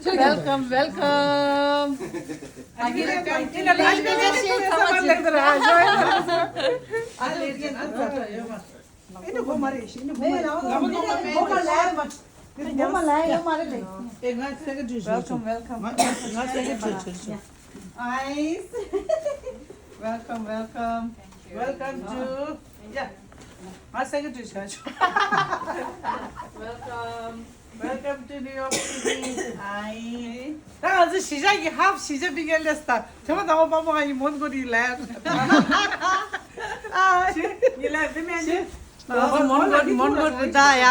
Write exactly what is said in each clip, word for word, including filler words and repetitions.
Welcome, welcome. Welcome, welcome. Ice. Welcome, welcome. Welcome to. Yeah. My secretary. Welcome. Welcome to New York City. Hi. ད་ང་ཚོ་གཞིས་ཆགས་ཀྱི་ཧབ་གཞིས་ཆགས་པི་ཉལ་ལས་ད་དེ་མ་དང་པོ་པ་མོ་ང་ཡི་མོན་གྷོ་རི་ལན། ཨ་ཤི་ཉི་ལ་བི་མེན་ཤི། ང་ཚོ་མོན་གྷོ་མོན་གྷོ་རི་ད་ཡ།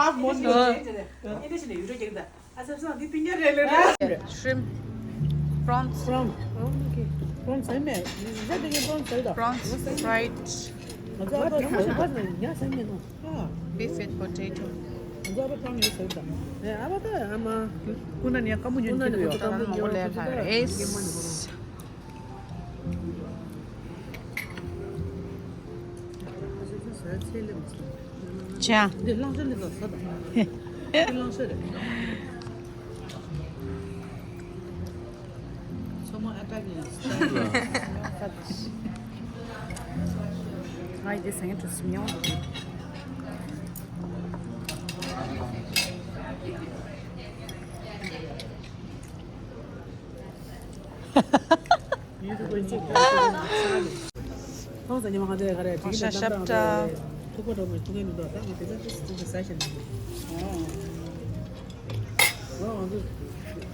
ཧབ་མོན་གྷོ། ཨིན་ཌི་ཤི་ནས་ཡུ་རོ་རྒྱག་ད། ཨ་སབ་སང་འདི་པི་ཉལ་རེད་ལེ་རེད། Shrimp, prawns. Prawn. Oh, okay. Prawn ཟ་མེད། ཟ་དེ་གི་prawn ཟ་ད། Prawns fried. ང་ཚོ་ཨ་ཕ་ཡང་ཟ་ཡ་ཟ་མེད་ནོ། Beef with potato. ང་ཚོ་ཨ་ཕ་prawn ཡང་ཟ་ད། ཨ་ཕ་ད་ཨ་མ་ཀུན་ན་ནི་ཀ་མོ་ཉོན་གྱི་འདུག་ད་ནང་མོ་ལས་ལྷ་རེས། ཅང་། འདི་གླང་ཤ་ལི་ལ་ས་དང་། འདི་གླང་ཤ་རེད། ཚོ་མོ་ཨ་ཀ་གི་ཡང་ས་དང་། ང་ཡི་དེ་ཟ་ངན་གྲོ་སིམ་ཡོང་། ཁོང་ཚོ་ཉི་མ་ག་ཚོད་ག་རེ་ཁོང་ཤ་ཤབ་ཏྲ། ཐུག་པ་འགྲོ་མི་ཐུག་གི་མི་འདུག་ད་ངས་དེ་ཚོ་ཏིས་ཏིས་ཏིས་ཟ་ཤེས་ནས། ང་ང་ཚོ་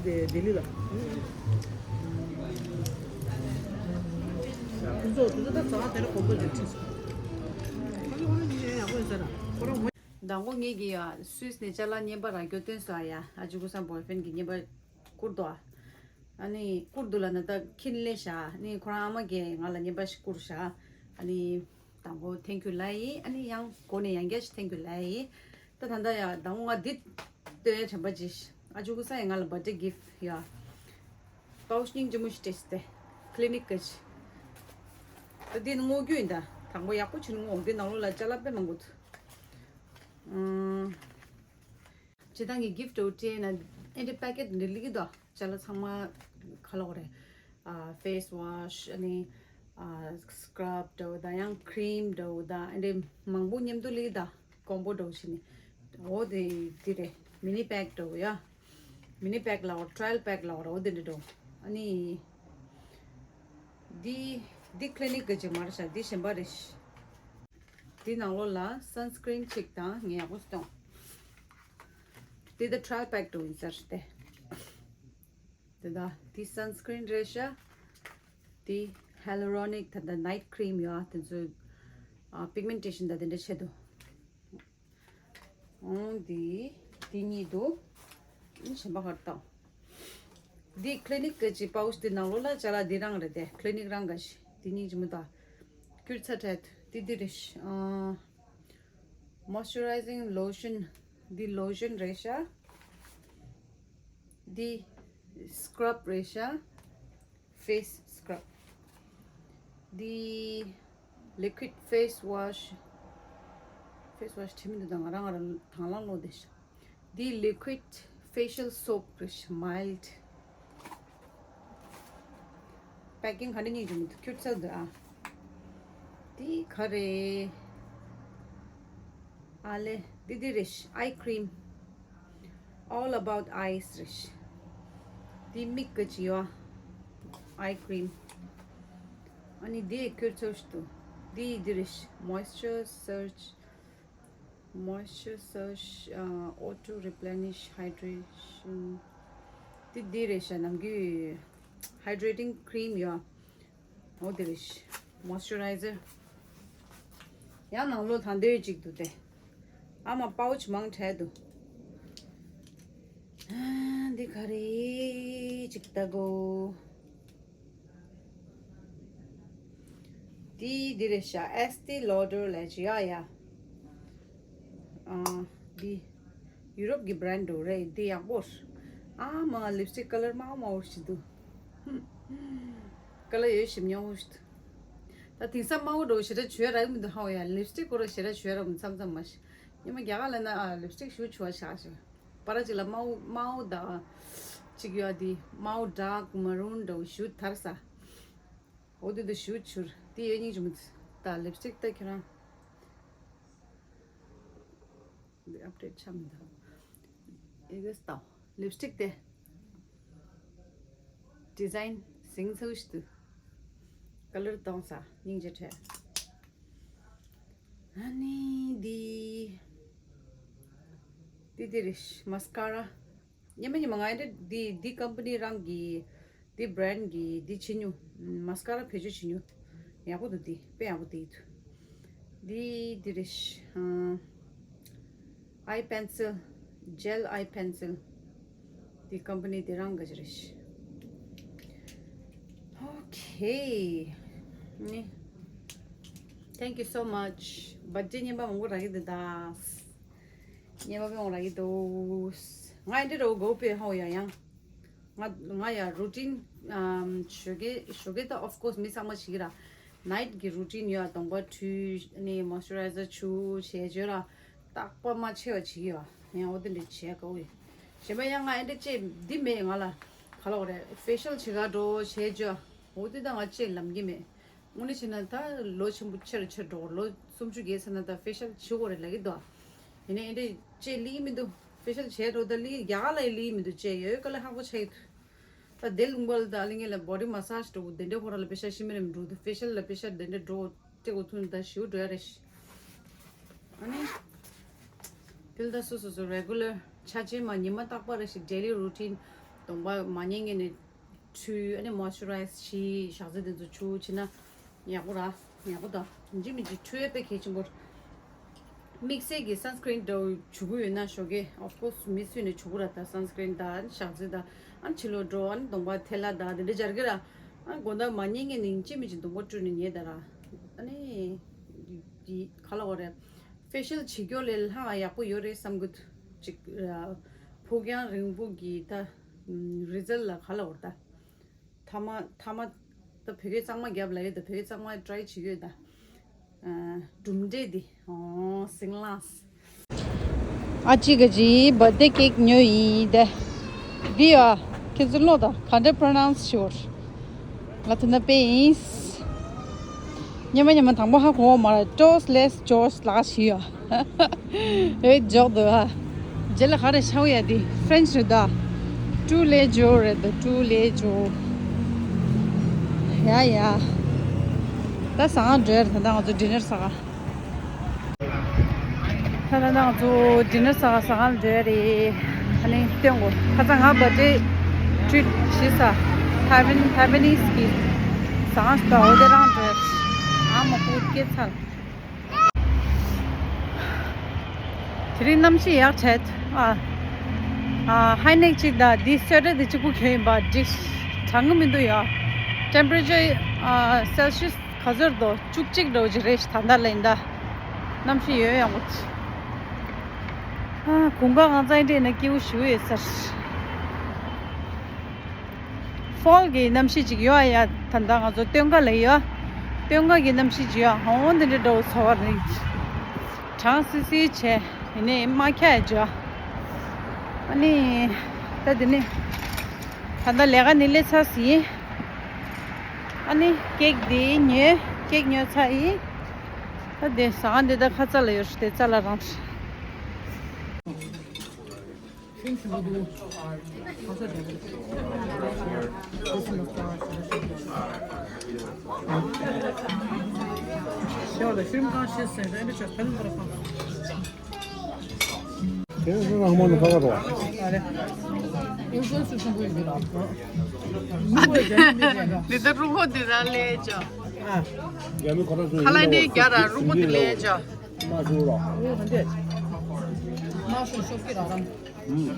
དེ་ལྡི་ལི་ལ། ཁོང་ཚོ་དེ་ཚོ་ད་ཚ་བ་དེ་ལ་གོམ་པ་དེ་ཁྲིད་སོང་། ཁོང་ཚོ་ཁོང་ཚོ་ཉིན་ཡང་ཡག་པོ་ཡིན་ས་ར། ཁོ་རང་། དང་པོ་ངེད་ཀྱིས་ཡ་སུད་སི་ནས་ཅ་ལག་རྔན་པ་རག་རྒྱུ་སྟོན་སོང་ཡ། ཨ་ཅུ་ཀུ་སང་བོའི་ཧྥན་གྱི་རྔན་པ་བསྐུར་འདུག་ཨ་ནི་བསྐུར་འདུག་ལབ་ན་ད་ཁྱི་ནས་སླེབས་ཤག་ཨ་ནི་ཁོ་རང་ཨ་མ་གིས་ང་ལ་རྔན་པ་ཞིག་བསྐུར་ཤག་ཨ་ནི་དང་པོ་thank you ལབ་ཡིན། ཨ་ནི་ཡང་འགོ་ནས་ཡང་བསྐྱར་ཞིག་thank you ལབ་ཡིན། ད་ད་ལྟ་ཡ་དང་པོ་ང་འདི་སྟོན་ཡ་དྲན་པ་ཅིག་ཨ་ཅུ་ཀུ་སང་ཡ་ང་ལ་བར་ཌེ་གིཕ་ཡ། པའོ་ཆི་སྙིང་རྗེ་མོ་ཞིག་སྤྲད་ཤག་སྟེ། ཀི་ལི་ནིག་གི་ཅིག་ད་འདི་ནི་སྔོ་རྒྱུ་ཡིན་ད། དང་པོ་ཡག་པོ་བྱས་ནས་སྔོ། འདི་ནང་ལོགས་ལ་ཅ་ལག་དཔེ་མང་པོ་འདུག་ཨང་། སྤྱིར་བཏང་གི་གིཕ་འདྲ་བོ་སྤྲད་ན་ཨེ་འདྲ་པེ་ཀེཊ་འདི་སླེབས་ཀྱི་འདུག་ཅ་ལག་ཚང་མ་ག་ལབ་དགོས་རེད། ཨ་ཕེ་སི་ཝ་ཤི། ཨ་ནི་ཨ་སི་ཀ་རབ་འདྲ་བོ་དང་ཡང་ཁི་རིམ་འདྲ་བོ་དང་ཨེ་འདྲ་མང་པོ་མཉམ་དུ་སླེབས་ཀྱི་འདུག་ཀོམ་བོ་འདྲ་བོ་བྱས་ནས། འོ་དེ་འདི་རེད། མི་ནི་པེག་འདྲ་བོ་ཡ། མི་ནི་པེག་ལབ་དགོས་རེད། ཊ་ར་ཡལ་པེག་ལབ་དགོས་རེད། འོ་དེ་འདྲ་འདྲ་བོ། ཨ་ནི་འདི་འདི་ཀི་ལི་ནིག་གི་ཅིག་མ་རེད་ཤག་འདི་གཞན་པ་རེད། འདི་ནང་ལོགས་ལ་སན་སི་ཀི་རིན་གཅིག་དང་། ངས་ཡག་པོ་སྟོན། འདི་ད་ཊ་ར་ཡལ་པེག་འདྲ་བོ་ཡིན་ས་རེད་དེ། དེ་ད་འདི་སན་སི་ཀི་རིན་རེད་ཤག་འདི་ཧེ་ལུ་རོ་ནིག་ད་ད་ནའིཊ་ཀི་རིམ་ཡོད་ཨ། དེ་ཚོའི་ཨ་པིག་མེན་ཊེ་ཤན་ད་དེ་འདྲ་ཆེ་འདུག་ཨང་། འདི་འདི་གཉིས་འདུག་གཞན་པ་ག་རེ་དང་། འདི་ཀི་ལི་ནིག་གི་ཅིག་པའོ་ཆི་འདི་ནང་ལོགས་ལ་ཅ་ལག་འདི་རང་རེད་དེ། ཀི་ལི་ནིག་རང་གི་ཅིག་འདི་གཉིས་ཅིག་མི་འདུག་སྐྱུར་ཚ་ཕྲད། འདི་འདི་རེད་ཤག་ཨ་མོ་ཨིས་ཅུ་རའི་ཛིང་ལོ་ཤན། འདི་ལོ་ཤན་རེད་ཤག་འདི་སི་ཀ་རབ་རེད་ཤག་ཕེ་སི་སི་ཀ་རབ། འདི་ལི་ཀུ་ཡིད་ཕེ་སི་ཝ་ཤི། ཕེ་སི་ཝ་ཤི་བྲིས་མི་འདུག་ད་ང་རང་ང་རང་དང་བླངས་ཀློག་བསྡད་ཤག་འདི་ལི་ཀུ་ཡིད་ཕེ་ཤལ་སོབ་རེད་ཤག་མའིལ་ཌི། པེ་ཀིང་ག་འདྲ་སྙིང་རྗེ་མོ་འདུག་སྐྱུར་ཚ་འདུག་ཨ། འདི་ག་རེ། ཨ་ལེ། འདི་འདི་རེད་ཤག་ཨའི་ཀི་རིམ། All about eyes རེད་ཤག་འདི་མིག་གི་ཅིག་ཡོད་ཨ། ཨའི་ཀི་རིམ། ཨ་ནི་འདི་ཡི་ཁྱོད་ཚོ་ཞིག་འདུག་འདི་ཡི་འདི་རེད་ཤག Moisture Surge, Moisture Surge, uh, Auto Replenish Hydration. འདི་འདི་རེད་ཤག་ནམ་རྒྱུན་ཧའི་ཌི་རེ་ཊིང་ཀི་རིམ་ཡོད་ཨ། འོ་དེ་རེད། མོ་ཨིས་ཅུ་རའི་ཛར། ཡང་ནང་ལོགས་དང་དེ་གཅིག་འདུག་སྟེ། ཨ་མ་པའོ་ཆི་མང་དྲགས་འདུག་ཨ། འདི་ག་རེ་གཅིག་ལྟ་དགོས། འདི་འདི་རེད་ཤག Estee Lauder ལབ་ཅིག་ཡ་ཡ། ཨ། འདི་ཡུ་རོབ་ཀྱི་བྷི་རན་ཌི་འདྲ་བོ་རེད། འདི་ཡག་པོ་རེད། ཨ་མ་ལིབ་སི་ཊིག་ཀ་ལར་དམར་པོ་དམར་པོ་ཞིག་འདུག་ཀ་ལར་ཡོད་ཞིམ་ཉོ་ཞིག་ད་དེང་སང་དམར་པོ་འདྲ་བོ་ཞེ་དྲག་བྱོས་རག་གི་མི་འདུག་ཧ་ཡ། ལིབ་སི་ཊིག་ཁོ་རང་ཞེ་དྲག་བྱོས་རག་མི་མཚམས་མཚམས་མ་ཤི། ཉི་མ་རྒྱ་གར་ལ་ན་ཨ་ལིབ་སི་ཊིག་ཞུ་བྱོས་བྱ་ཞིག་པ་ར་ཅིག་ལ་དམར་པོ་དམར་པོ་དང་ གཅིག་ཡོད་དེ་དམར་པོ་dark maroon འདྲ་བོ་ཞུ་དར་ས། འོ་དེ་དུ་ཞུ་ཆུར་དེ་ཡོད་སྙིང་རྗེ་མོ། ད་ལིབ་སྟིག་ད་ཁྱོད་རང་འདི་ཨབ་ཌེཊ་ཆགས་མི་འདུག་ཨེ་གས་ཏོ་ལིབ་སྟིག་དེ་ཌི་ཛའིན་ཟིང་ཚ་བོ་ཞིག་འདུག་ཀ་ལར་གཏོང་ས་སྙིང་རྗེ་བྲལ། ཨ་ནི་འདི་འདི་འདི་རེད། མ་སི་ཀ་ར། སྙེ་མ་སྙེ་མ་ང་འདི་འདི་འདི་ཀམ་པ་ནི་རང་གི་འདི་བྷ་རན་ཌི་གི་འདི་བྱིན་ཉོ། མ་སི་ཀ་ར་བེད་སྤྱོད་བྱིན་ཉོ། ཡག་པོ་འདུག་འདི་དཔེ་ཡག་པོ་འདི་འདུག་འདི་འདི་རེད། ཨའི་པེན་སིལ། ཇེལ་ཨའི་པེན་སིལ། འདི་ཀམ་པ་ནི་འདི་རང་ག་ཅི་རེད། ཨོ་ཁེ། ནི། Thank you so much. བར་ཌེ་སྙེ་མ་མང་པོ་རག་གི་འདུག་ད། ཉེ་བ་པའི་འོང་ར་ཡི་དོ། ང་འདི་རོ་གོ་པའི་ཧོ་ཡ་ཡང་། ང་ང་ཡ་རུ་ཊིན་ཨམ་ཞོགས་ཀས་ཞོགས་ཀས་ད་of course མི་ཚང་མ་བྱེད་ཀྱི་ར། ནའིཊ་གི་རུ་ཊིན་ཡོད། གདོང་པ་འཁྲུས་ནི་མོ་སི་ཅུ་རའི་ཛར་བྱུག་བྱས་བྱོས་ར། རྟག་པ་མ་ཆེ་བ་བྱེད་ཀྱི་ཡོད། ཡང་འོ་དེ་འདྲ་བྱས་དགའ་བོ་ཡིན། གཞན་པ་ཡང་ང་འདི་ཅེས་འདི་མེད་ང་ལ། ག་ལ་འོ་རེད་ཕེ་ཤལ་བྱེད་ག་འགྲོ་བྱས་བྱོས། འོ་དེ་ད་ང་ཅེས་ལམ་གྱི་མེད། དངོས་གནས་བྱས་ན་ད་ལོ་ཆེན་པོ་ཆེ་རུ་ཆེ་འགྲོ་ལོ་སུམ་ཅུ་བརྒལ་ཚར་ན་ད་ཕེ་ཤལ་བྱེད་དགོས་རེད་ལབ་ཀྱི་འདུག་ཡིན་ནའི་ཨེ་འདྲས་ཅེས་ལི་མི་འདུག་ཕེ་ཤལ་བྱས་འགྲོ་ད་ལི་རྒྱ་གར་ལ་ལི་མི་འདུག་ཅེས་ཡོད་ག་ལ་ཧ་གོ་ཆགས་ཡོད། ད་དེ་ལུང་པ་ལ་ད་ལི་ངེ་ལ་བོ་ཌི་མ་སཱ་ཇི་འགྲོ་དགོས་དེ་འདྲས་ཧོ་ར་ལ་ཕེ་ཤལ་ཤི་མི་རེ་མི་འགྲོ་འདུག་ཕེ་ཤལ་ལ་ཕེ་ཤལ་དེ་འདྲས་འགྲོ་ཏེ་གོ་ཐུན་ད་ཞིའུ་འགྲོ་ཡ་རེ་ཤི། ཨ་ནི། དེ་ལ་ད་སོ་སོ་སོ་རེ་གུ་ལར་ཆ་ཆེན་མ་ཉི་མ་རྟག་པ་རེ་ཞིག་ཌེ་ལི་རུ་ཊིན་གདོང་པ་མ་ཉལ་ངེ་ནས། འཁྲུས་ཨ་ནི་མོ་སི་ཅུ་རའི་ཛར་བྱས་ཞག་ཚི་དེ་ཚོ་བྱུག་བྱས་ན་ཡག་པོ་ར་ཡག་པོ་ད་ཡིན་གཅིག་མིན་གཅིག་འཁྲུས་ཡས་དཔེ་གལ་ཆེན་པོ། དམིགས་བསལ་གྱི་སན་སི་ཀྲིན་འདྲ་བོ་བྱུག་གི་ཡོད་ན་ཞོགས་ཀས་of course མི་སུས་ནས་བྱུག་གི་ར་ད་སན་སི་ཀྲིན་ད་ཞག་ཚི་ད་ཨ་ནི་ཕྱི་ལོགས་འགྲོ་ཨ་ནི་གདོང་པ་ཐལ་ལ་ད་དེ་འདྲ་སྦྱར་གི་ར་ཨ་ནི་དགོང་དག་མ་ཉལ་ངེ་ནས་ཡིན་གཅིག་མིན་གཅིག་གདོང་པ་བཀྲུས་ནས་ཉལ་ད་ར་ཨ་ནི་འདི་ག་ལ་བ་རེད་ཕེ་ཤལ་བྱེད་རྒྱུ་ལས་ལྷག་ཡག་པོ་ཡོད་རེད་བསམ་གི་འདུག་ཅིག་ཕུགས་རྒྱང་རིང་པོ་གི་ད། རི་ཛལ་ལ་ག་ལ་འོར་ད། ཐ་མ་ཐ་མ་ད་བོད་སྐད་གཙང་མ་རྒྱབ་ལ་ཡོད་ད་བོད་སྐད་གཙང་མ་ཊ་རའི་བྱེད་ཀྱི་ཡོད་ད། གྲུབ་འབྲས་འདི་ཨོ་སིང་ལངས། ཨ་ཅི་ག་ཅི་བར་ཐི་ཌེ་ཀེག་ཉོས་ཡིན་ད། འདི་ཡ་ཁྱེད་ཚོ་ཀློག་ད་ག་འདྲ་པྲོ་ནའུན་སི་ཞུ་བར། ང་ཐ་ན་པེ་ཡིན། ཉི་མ་ཉི་མ་དང་པོ་ཧ་གོ་བ་མ་རེད་ཊོས་ལེས་ཇོར་ལག་ཞིག་ཡོད། ཨེ་འཇོག་འདུག་ཨ། རྗེས་ལ་ག་རེ་ཤའོ་ཡ་དེ་ཧྥ་རན་ཆི་རེད་ད། ཀྲུ་ལེ་ཇོ་རེད་ད་ཀྲུ་ལེ་ཇོ། ཡ་ཡ། ད་ཟ་ཁང་འགྲོ་ཡ་རེད་ད་ལྟ་ང་ཚོ་ཌི་ནར་ཟ་ག་ད་ལྟ་ང་ཚོ་ཌི་ནར་ཟ་ག་ཟ་ཁང་འགྲོ་ཡ་རེད། ཨ་ནི་སྟོན་གོ་ཁ་ཚ་ང་བར་ཐི་ཌེ་ཊི་རིཊ་བྱེད་ས་ཐའེ་ཝན་ཐའེ་ཝན་ནིས་གི་ཟ་ཁང་ཞིག་འདུག་འོ་དེ་རང་འགྲོ་ཡ་རེད། ཨ་མ་ཀུ་སྐད་ཚར། དེ་རིང་གནམ་གཤིས་ཡག་བྱས། ཨ། ཨ། ཧའི་ནེག་གཅིག་དང་འདི་སོས་ཊར་དེ་གཅིག་པུ་གྱོན་ཡིན་པ་འགྲིག་གྲང་གི་མི་འདུག་ཡ། ཊེམ་པ་རེ་ཅར་ཨ། སེལ་སི་ཡས་ག་ཚོད་འདུག་བཅུ་གཅིག་འདྲ་བོ་ཅིག་རེད་ད་ལྟ་ལ་ཡིན་ད། གནམ་གཤིས་ཡོད་ཡག་པོ་ཅིག་ཨ། དགུན་ཁ་ང་ཚང་འདྲེས་ན་སྐྱིད་པོ་ཞེ་པོ་ཡོད་ས་རེད། ཕོལ་གྱི་གནམ་གཤིས་ཅིག་ཡོད་ཨ་ཡ། ད་ལྟ་ང་ཚོ་སྟོན་ཁ་ལ་ཡོད། སྟོན་ཁ་གི་གནམ་གཤིས་ཅིག་ཡོད་ཨ། འོ་འདི་འདྲ་འདྲ་བོ་ཚོར་བ་རེད། གྲང་སི་སི་བྱས། ཡིན་ནའི་མ་ཁྱག་ཡ་བྱོས། ཨ་ནི། ད་འདི་ནི། ད་ལྟ་ལས་ཀ་ནི་ལས་ཚར་ཟིན། ཨ་ནི་ཀེག་འདི་ཉོས། ཀེག་ཉོས་ཚར་ཡིན། ད་འདི་ཟ་ཁང་འདི་ད་ཁ་ཚ་ལ་ཡོད་རེད་དེ་རྩ་ལ་རང་། འདི་ལྟ་རུ་ཁོ་འདི་ར་ལས་ཅོ། ཁ་ལ་ནི་རྒྱ་ར་རུ་ཁོ་འདི་ལས་ཅོ། མ་ཤོར་རོགས། མ་ཤོར་ཤོར་གི་ར་རམ། ཨུམ།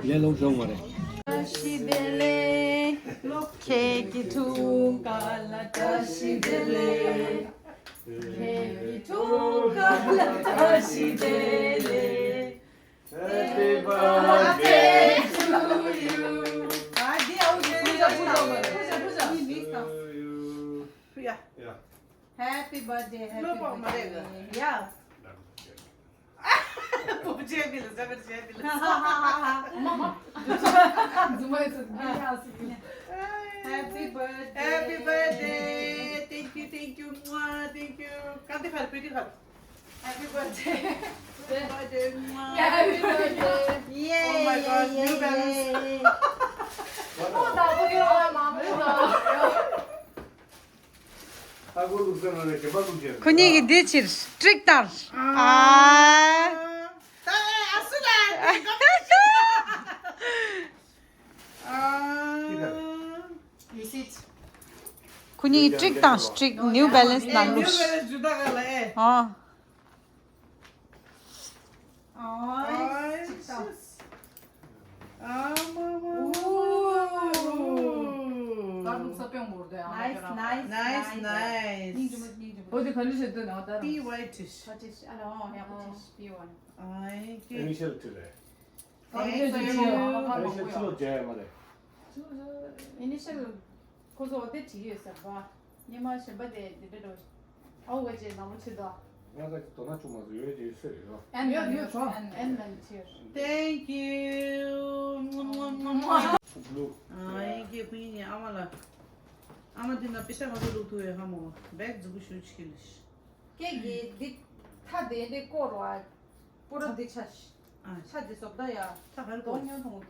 ལས་ལོག་བྱུང་བ་རེད། བཀྲ་ཤིས་བདེ་ལེགས། ཁྱེད་ཀྱི་འཁྲུངས་སྐར་ལ་བཀྲ་ཤིས་བདེ་ལེགས། ཁྱེད་ཀྱི་འཁྲུངས་སྐར་ལ་བཀྲ་ཤིས་བདེ་ལེགས། Happy birthday to you. ཨ་འདི་ཨའུ་འདི་ཕུ་ཇ་ཕུ་ཇ་ཕུ་ཇ་ཕུ་ཇ། ཕུ་ཡ། Happy birthday, happy ལོ་པང་མ་རེད་གི། Birthday. Yeah. Happy birthday. Thank you, thank you. Mwah, thank you. Happy birthday. Happy birthday. Happy birthday. Mwah. Yeah, happy birthday. Oh my God, New Balance. ཁོ་གཉིས་ཀྱིས་འདི་ཕྱིར་ཀྲིག་བཏང་། ཨ། ད་ཨ་སུ་ལ། ཨ། ཁོ་གཉིས་ཀྱིས་ཀྲིག་བཏང་། ཀྲིག། New Balance ནང་ལུགས། ཨ། Nice, nice, nice. Initial ཁོ་ཚོ་དེ་བྲིས་ཡོད་ས་པ། ཉི་མ་གཞན་པ་དེ་དེ་འདྲ་འགྲོ། ཨའུ་ག་ཅེ་ནང་མ་ཆེ་དོ། ང་ག་ཅེ་དོ་ན་ཆུ་མ་ཟོ་ཡོད་ཅེ་ཟེར་རེད་རོ། ཨན་ཡོད་ཡོད་ཆོ། ཨན་ཨན་ནན་ཆེ། Thank you. ཨ་ཡེ་ཀེ་ཕུ་ཡིན་ཨ་མ་ལ། ཨ་མ་དེ་ན་པེ་ཤ་ག་ཚོད་ལུག་ཐུ་ཡོད་ཧ་མོ། བེག་ཛུ་གུ་ཤུ་ཆི་ལི་ཤི། ཀེ་གི་འདི་ཐ་དེ་འདི་ཀོ་རོ་ཨ། པུ་ར་འདི་ཆ་ཤི། ཨ། ཆ་འདི་སོབ་ད་ཡ། ད་གར་གོ། གདོང་ཉོ་ཐོང་།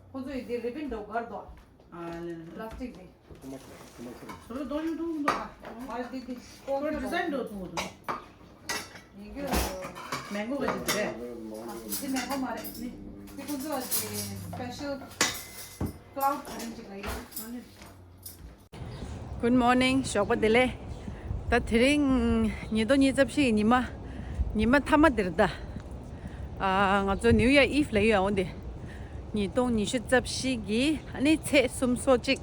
ཁོ་ཚོ་ཡི་འདི་རི་བིན་འདྲ་གར་དོ། ཨ་ལེ་ལེ། པ་ལ་སི་ཊིག་འདི། སོ་ལོ་གདོང་ཉོ་ཐོང་འདུག་ཨ། ཨ་འདི་འདི། ཁོ་ཌི་ཛའིན་འདྲ་ཐོང་འདུག་ཡིན་རྒྱུ། མེང་གོ་ག་ཅིག་རེད། ཨ་འདི་མེང་གོ་མ་རེད། འདི་འདི་ཁོ་ཚོ་འདི་སི་པེ་ཤལ་ཀ་ལའུ་ཌི་ག་རེ་ཅིག་ལ་ཡིན། ཨ་ནི། Good morning. ཞོགས་པ་བདེ་ལེགས། ད་དེ་རིང་ཉིས་སྟོང་ཉི་ཤུ་རྩ་བཞི་ཉི་མ། ཉི་མ་མཐའ་མ་དེ་རེད་ད། ཨ། ང་ཚོ་ནིའུ་ཡར་ཨིབ་ལ་ཡོད་འོང་དེ། ཉིས་སྟོང་ཉི་ཤུ་རྩ་བཞི་གི་ཨ་ནི་ཚེས་སུམ་ཅུ་སོ་གཅིག་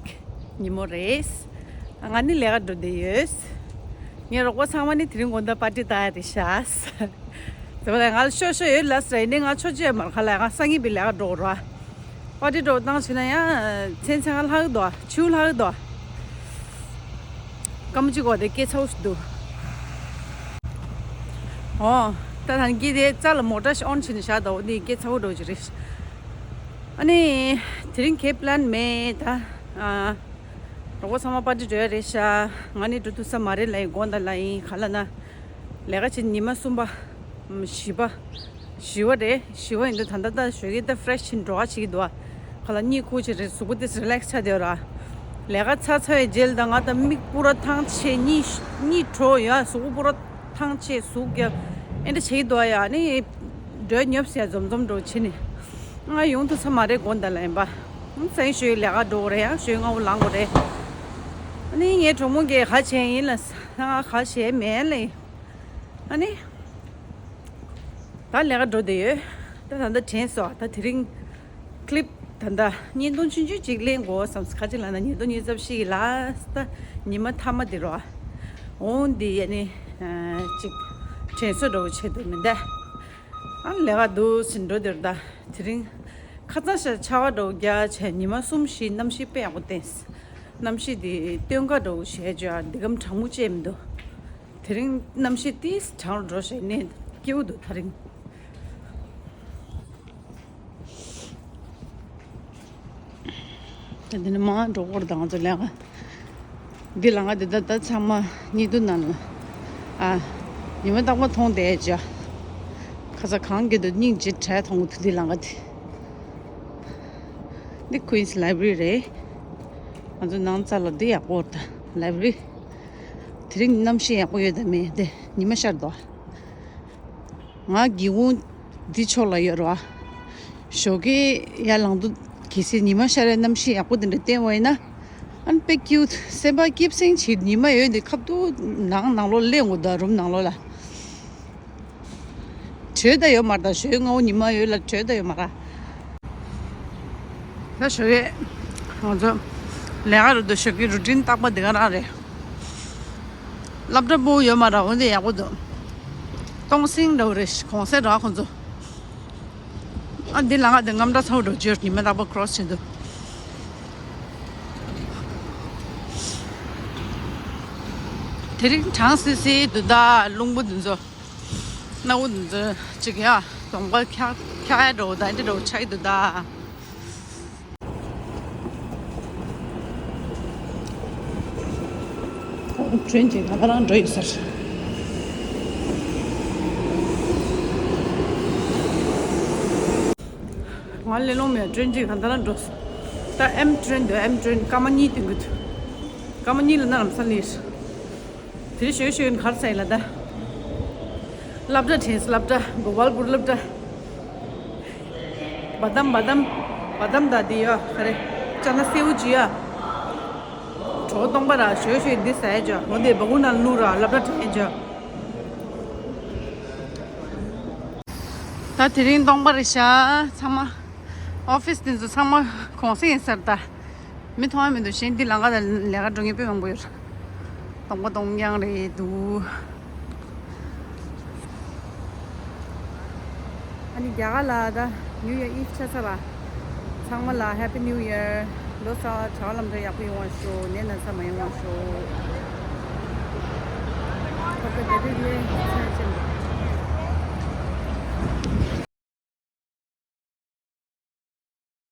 ཉིན་མོ་རེད། ང་ནི་ལས་ཀ་འགྲོ་བསྡད་ཡོད། ངའི་རོགས་པ་ཚང་མ་ནི་དེ་རིང་དགོང་དག་པར་ཊི་བཏང་ཡ་རེད་ཤག་ཟེར་བ་ལ་ང་ལ་ཤོ་ཤོ་ཡོད་ལ་ཟེར་ནས་ང་ཆོ་ཅེས་མར་ཁ་ལ་ང་སང་ཉིན་པའི་ལས་ཀ་འགྲོ་རོགས། པར་ཊི་འགྲོ་བཏང་བྱས་ན་ཡང་མཚན་ཚང་ལྷག་འདུག་ཆུ་ལྷག་འདུག་སྐར་མ་གཅིག་འོག་དེ་སྐད་ཚ་བོ་ཞིག་འདུག་འོ། ད་ཐང་གི་དེ་རྩ་ལ་མོ་ཊ་ཞིག་ཨོན་བྱས་ནས་བཞག་འདུག་འོ་འདི་སྐད་ཚ་བོ་འགྲོ་གི་རེད། ཨ་ནི། དེ་རིང་གའི་པི་ལན་མེད་ད། ཨ། རོགས་པ་ཚང་མ་པར་ཊི་འགྲོ་ཡ་རེད་ཤག་ང་ནི་འགྲོ་ཐུབ་ས་མ་རེད་ལབ་ཡིན། དགོངས་དག་ལབ་ཡིན། ག་ལབ་ན། ལས་ཀ་བྱེད་ཉི་མ་གསུམ་པ། བཞི་པ། བཞི་པ་རེད། བཞི་པ་ཡིན་དུས་ད་ལྟ་ད་ཞོགས་ཀས་ད་ཕི་རེ་ཤི་བྱས་འགྲོ་བ་བྱེད་ཀྱི་འདུག་ཨ། ག་ལ་གཉིད་ཁུག་ཅིག་རེད། གཟུགས་པོ་ཏིས་རི་ལེགས་ཆགས་བསྡད་ཡོད་ར། ལས་ཀ་ཚར་ཚར་བའི་རྗེས་ལ་ད་ང་ད་མིག་སྤུ་ར་ཐང་ཆད། གཉིད་གཉིད་བྲོ་ཡ། གཟུགས་པོ་སྤུ་ར་ཐང་ཆད། ཟུག་རྒྱབ་ཨེ་འདྲ་བྱེད་ཀྱི་འདུག་ཨ། ཡ་ནི་འགྲོས་ཉོབ་ཟེར་འཛོམས་འཛོམས་འགྲོ་བྱེད་ནི། ང་ཡོང་ཐུབ་ས་མ་རེད་དགོངས་དག་ལ་ཡིན་པ། སང་ཞོགས་ལས་ཀ་འགྲོ་དགོས་རེད། ཡང་ཞོགས་སྔ་པོ་ལངས་དགོས་རེད། ཨ་ནི་ངའི་གྲོགས་མོ་གིས་ག་བྱས་ཡིན་ལ་ང་ག་བྱས་མེད་ལེ། ཨ་ནི། ད་ལས་ཀ་འགྲོ་བསྡད་ཡོད། ད་ད་ལྟ་དྲན་སོང་། ད་དེ་རིང་ཀི་ལིབ་ད་ལྟ་བརྙན་ཐུང་ཆུང་ཆུང་ཅིག་ལེན་དགོས་བསམ། ག་ཅི་ལབ་ན་ཉིས་སྟོང་ཉི་ཤུ་རྩ་བཞི་གི་ལ་སི་ཊི་ཉི་མ་མཐའ་མ་དེ་རོ། འོང་འདི་ཡ་ནི་ཅིག་དྲན་གསོ་འདྲ་བོ་བྱེད་འདུག་མི་འདའ། ཨ་ལས་ཀ་འདུག་ཟིན་འགྲོ་དེར་ད། དེ་རིང་ཁ་སང་ཞག་ཆར་པ་འདྲ་བོ་རྒྱག་བྱས་ཉི་མ་གསུམ་བཞི་གནམ་གཤིས་དཔེ་ཡག་པོ་བསྟན། གནམ་གཤིས་འདི་སྟོན་ཁ་འདྲ་བོ་བྱས་བྱས་འདི་གམ་གྲང་མོ་བཅས་མི་འདུག་དེ་རིང་གནམ་གཤིས་ཏིས་གྲང་རུ་འགྲོ་བྱས་ནས་སྐྱིད་པོ་འདུག་ད་རིང་། ད་འདི་ནི་མ་འགྲོ་སྐོར་དང་ང་ཚོ་ལས་ཀ་འདི་ལ་ང་འདི་ད་ད་ཚང་མ་ཉིས་སྟོང་ནང་ལ་ཨ་ཉི་མ་རྟག་པར་མཐོང་བསྡད་ཅག་ཁ་ས་གང་གི་འདུག་སྙིང་རྗེ་བྲལ་མཐོང་གི་འདུག་འདི་ལ་ང་འདི། འདི་Queen's Library རེད། ང་ཚོ་ནང་རྩ་ལ་འདི་ཡག་པོ་རེད་ད་Library། དེ་རིང་གནམ་གཤིས་ཡག་པོ་ཡོད་དམ་མེད་དེ་ཉི་མ་ཤར་འདུག་ང་སྒེའུ་ཁུང་འདི་ཕྱོགས་ལ་ཡོད་རེད་བ། ཞོགས་ཀས་ཡར་ལངས་དུས་གལ་སྲིད་ཉི་མ་ཤར་བའི་གནམ་གཤིས་ཡག་པོ་དེ་འདྲ་བསྟན་པ་ཡིན་ན། ཨ་ནི་དཔེ་སྐྱིད་སེམས་པ་སྐྱིད་སེང་བྱེད། ཉི་མ་ཡོད་འདི་ཁ་ཐུག་ནང་ནང་ལོགས་སླེབས་དགོས་ད་རུམ་ནང་ལོགས་ལ། དྲོད་ད་ཡོད་མ་རེད་ད་ཞོགས་སྔ་པོ་ཉི་མ་ཡོད་ལ་དྲོད་ད་ཡོད་མ་རེད། ད་ཞོགས་ཀས་ང་ཚོ་ལས་ཀ་རུ་འདུག་ཞོགས་ཀའི་རུ་ཊིན་རྟག་པ་འདི་ག་རང་རེད། སློབ་གྲྭ་སྤུ་གུ་ཡོད་མ་རེད། འོན་ཏེ་ཡག་པོ་འདུག་སྟོང་སིང་འདྲ་བོ་རེད། གོང་གསལ་ར་ཁོང་ཚོ། ཨ་འདི་ལ་ང་འདི་རྔམ་སྒྲ་ཚ་བོ་འགྲོ་རྒྱུར་ཉི་མ་རྟག་པར་ཁྲོ་སི་བྱེད་འདུག་དེ་རིང་གྲང་སི་སི་འདུག་ད་རླུང་བུ་འདི་ཚོ། སྣ་བུ་འདི་ཚོ་ཅིག་ཡ། གདོང་པ་འཁྱག་འཁྱག་ཡ་འགྲོ་ད་འདི་འགྲོ་ཆགས་ཀྱི་འདུག་ད། ཊེན་ཅིག་ག་ད་རང་འགྲོ་ཡོད་ཟེར། ང་ལས་ལོང་མེད། ཊེན་ཅིག་ག་ད་རང་འགྲོ་ད། ཨེམ་ཊེན་འདུག་ཨེམ་ཊེན་སྐར་མ་གཉིས་ཐོན་གྱི་འདུག་སྐར་མ་གཉིས་ལ་ན་ལམ་སང་སླེབས། དེ་རིང་ཞོ་ཞོ་ཡིན་གར་ཚ་ཡིན་ལ་ད། སློབ་གྲྭ་དྲན་སློབ་གྲྭ་གོ་པལ་པུར་སློབ་གྲྭ། བ་དམ་བ་དམ་བ་དམ་ད་དེ་ཡོད་ག་རེ། ཅ་ན་སེའུ་ཅི་ཡ། གྲོ་སྟོང་པ་ར་ཞོ་ཞོ་ཡིན་འདི་ཟ་ཡ་ཅོ་འོ་དེ་བ་གུ་ན་ལུ་ར་སློབ་གྲྭ་དྲན་ཅོ། ད་དེ་རིང་སྟོང་པ་རེད་ཤག་ཚང་མ་ཨོ་ཕིས་དེ་ཚོ་ཚང་མ་གུང་སེང་ཡིན་ཟེར་ད། མི་མཐོང་ཡ་མི་འདུག་གཞན་འདི་ལམ་ཁ་ལ་ལས་ཀ་འགྲོ་མཁན་དཔེ་མང་པོ་ཡོད། སྟོང་པ་སྟོང་རྐྱང་རེད་འདུག་ཨ་ནི་རྒྱ་གར་ལ་ད་ནིའུ་ཡར་ཨིབ་ཆགས་ཚར་བ། ཚང་མ་ལ་Happy New Year། ལོ་གསར་བ་གྲྭ་བ་ལམ་འགྲོ་ཡག་པོ་ཡོང་བ་ཤོག་ནད་ན་ཚ་མ་ཡོང་བ་ཤོག